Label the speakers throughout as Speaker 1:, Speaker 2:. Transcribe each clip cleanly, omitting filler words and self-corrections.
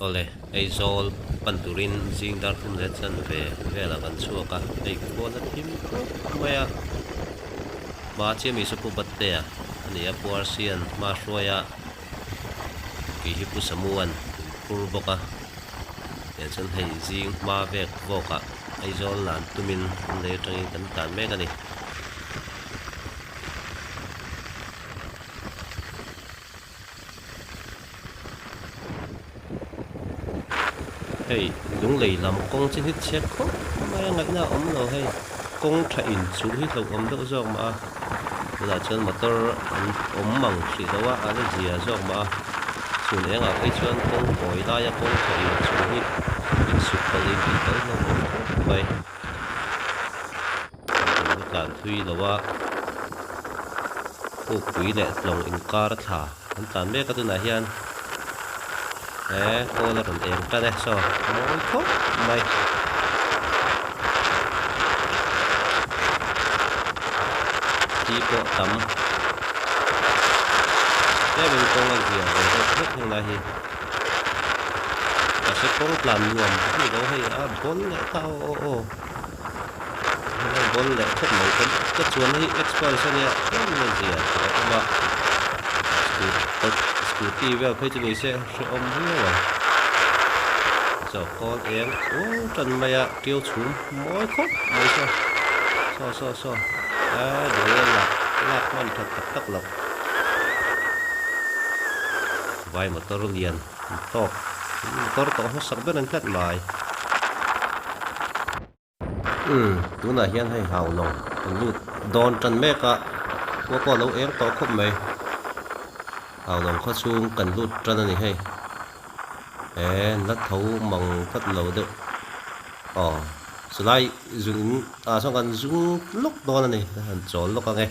Speaker 1: Awle, Aizawl pan turin zing dar thum leh chanve velah kan chhuak a, hei khual a thim khawp mai a. Hma chiah mi saw Pu Battea a ni a, Pu Arsian hma hruaia kei hi Pu Samuan min phur bawk a. Tiang chuan hei zing hma vek vawkah Aizawl lan tumin an lei atangin kan tlan mek a ni. Hei lunglei lam kawng chi hit chhiat khawp mai a ngaihna a awm lo hei kawng tha in chuh hi hlauh awm deuh zawk mah a tunah chuan motor an awm ang hrih lo a a la zia zawk mah a chhun engah phei chuan kawng kawi laia kawng tha in chuh hi insuk palh in tih palh hlauh awm khawp mai. Kan tlan thui lo a, Pukpui leh Tlawng inkar thla an tlan mek a tunah hian he kawl a rawn eng tan e saw a mawi khawp mai. Thi pawh tam tlemin kawng a zia ve deuh hlek heng lai hi mahse kawng tlan nuam a ni lo hei a bawl leh ta aw aw aw. Ball leh khawp mai kan ka chuan hi expiles a nia tlem a zia tih a awm a scooty vel phei chu ni se hrehawm viau ang chaw kawl eng ual tan mai a tiu chhum mawi khawp mai saw saw saw saw a duai a lak lak hman that tak tak loh vai motor lian an tawk motor tawh hmasak ber an tlat mai. Umm tunah hian hei hau lawng kan lut dawn tan mek a khua pawh a lo eng tawh khawp mai hau lawng khaw chhung kan lut tan a ni hei he la tho mang tlat lo deuh aw chulai zun in ah sawn kan zung lawk dawn a ni a han chawl lawk ang e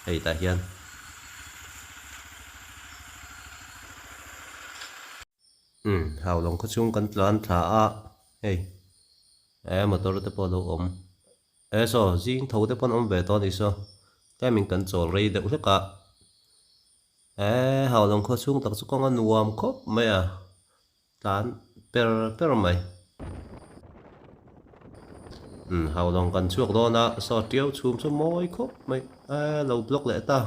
Speaker 1: hei tah hian. Umm hau lawng khaw chhung kan tlan thla a hei eh motor te pawh a lo awm eh saw zing tho te pawh an awm ve tawh a ni saw tlemin kan chawl rei deuh hlek a eh hau lawng khaw chhung tak chu kawng a nuam khawp mai a tlan per per mai umm hau lawng kan chhuak dawn a saw tiau chhum chu mawi khawp mai eh lo block leh ta.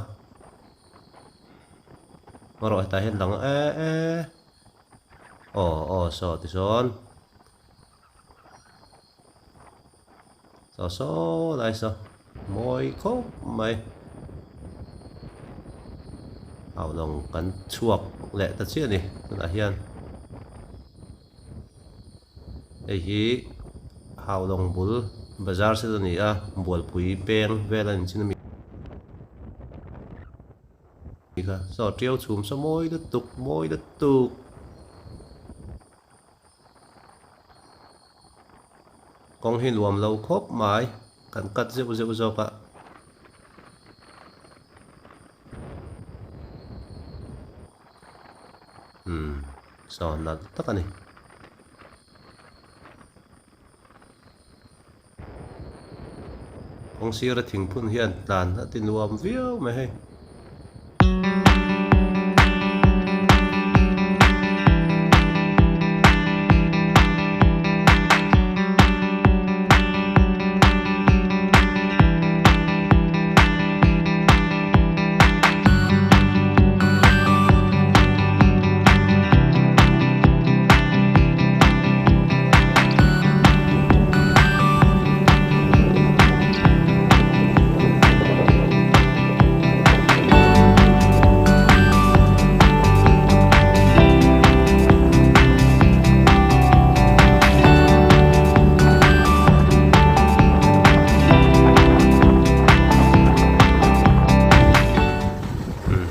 Speaker 1: Hmarawh hetah hian lang e e aw aw saw tichuan saw saw lai saw mawi khawp mai au lawng kan chhuak leh ta chiah a ni tunah hian hei hi Haulawng bul bazar set a ni a Bualpui peng vel a inchin a mi. Kha saw tiau chhum saw mawi lutuk mawi lutuk. Kawng hi nuam lo khawp mai kan cut zeuh zeuh zawk a. Umm saw nalh tak a ni. Kawng sira thingphun hian tlan a ti nuam viau mai hei.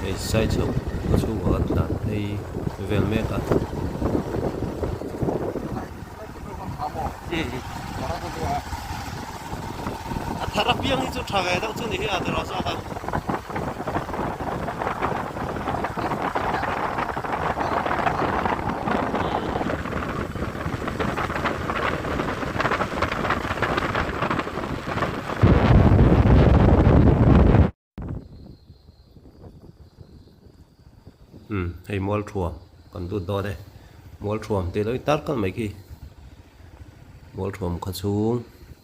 Speaker 1: Hei sai chho a chhungah an tlan phei vel mek a. A thar apiang hi chu tha ve deuh chu ni hi a ti rawh zawk a. Umm hei mual thuam kan lut dawn e. Mualthuam tih lo intar kalh mai khi Mualthuam khaw chhung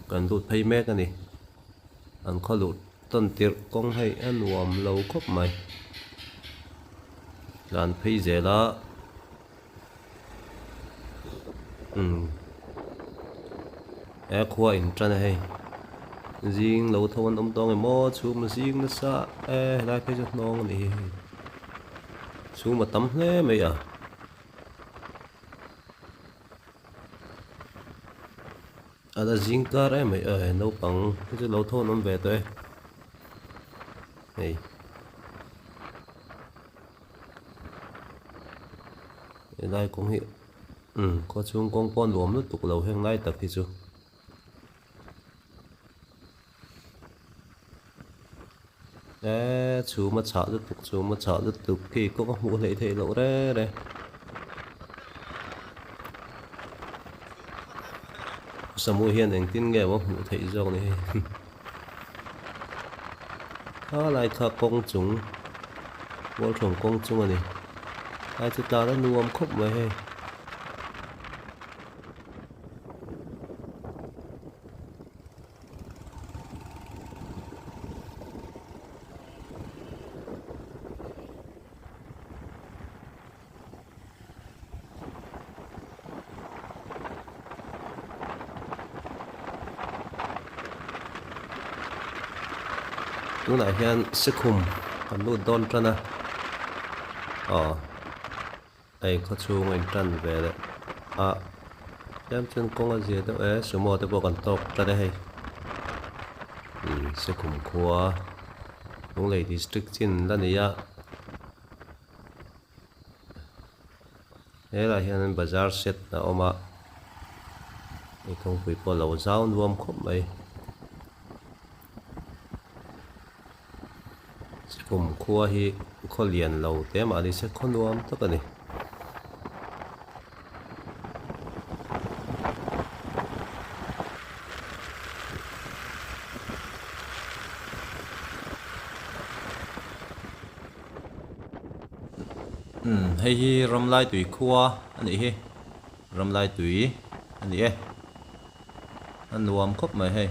Speaker 1: kan lut phei mek a ni. An khaw luh tawn tirh kawng hei a nuam lo khawp mai. Tlan phei zel a umm he khua in tan a hei zing lo tho an awm tawng emaw chhum zing nasa e helai phei chu hnawng a nih hi hei chhum a tam hle mai a. A la zing kar em mai a naupang te chu lo thawn awm ve tawh e hei helai kawng hi umm khaw chhung kawng pawh a nuam lutuk lo heng lai tak hi chu. Eee chhum a chhah lutuk chhum a chhah lutuk khi kawng a hmuh hleih theih loh reng reng. Samu hian engtin nge maw hmuh theih zawk ni hei kha lai kha kawng chung mualṭhuam kawng chung a ni lai chu tlan a nuam khawp mai hei. Tunah hian Sikhum kan lut dawn tan a, aw. Hei khaw chhung a intan ve leh a tlem chuan kawng a zia deuh e sumo te pawh kan tawk tlat e hei umm Sekhum khua Lunglei district chin la ni a helaiah hian bazar set a awm a hei kawngpui pawh a lo zau nuam khawp mai. Kum khua hi khaw lian lo te mah ni se khaw nuam tak a ni. Umm hei hi Ramlaitui khua a nih hi Ramlaitui a ni e a nuam khawp mai hei.